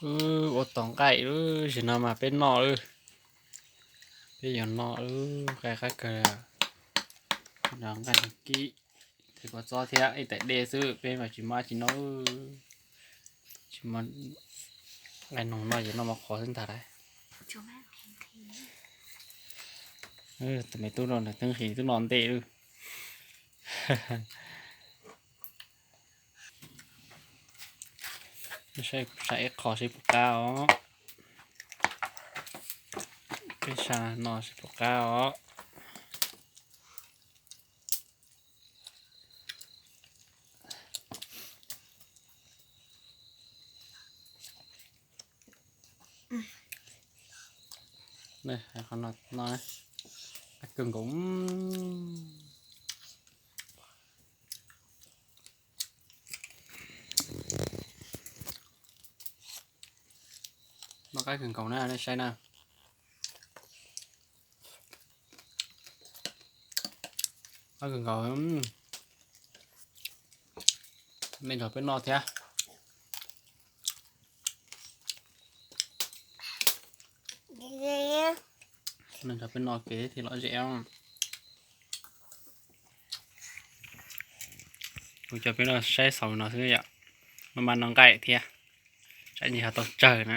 Wb ua tau nqaij lawm, zaum no mas peb noj lawm. Peb yuav noj lawm, nqaij qab kawg. Noj nqaij noj kib, tes kua txob thiab ib tais dej xwb, peb mas tsis muaj dab tsi noj. Tsis muaj nqaij noj, ces noj mov qhuav xwb ntag lauj. Tus me tub no nws twb nqhis twb noj ntej lawm. Saib kuv sa ib qho seb puas qab os. Peb sa no seb puas qab os. Qhov no, qab kawg nkaus. Noj qab kawg nkaus na, nej saib na. Qab kawg nkaus. Nej nrog peb noj thiab. Nej nrog peb noj kev thiaj lom zem. Kuv coj peb noj saib xaus no xwb yom. Maj mam noj nqaij thiab, tsam ntshe ho tau tsawg na.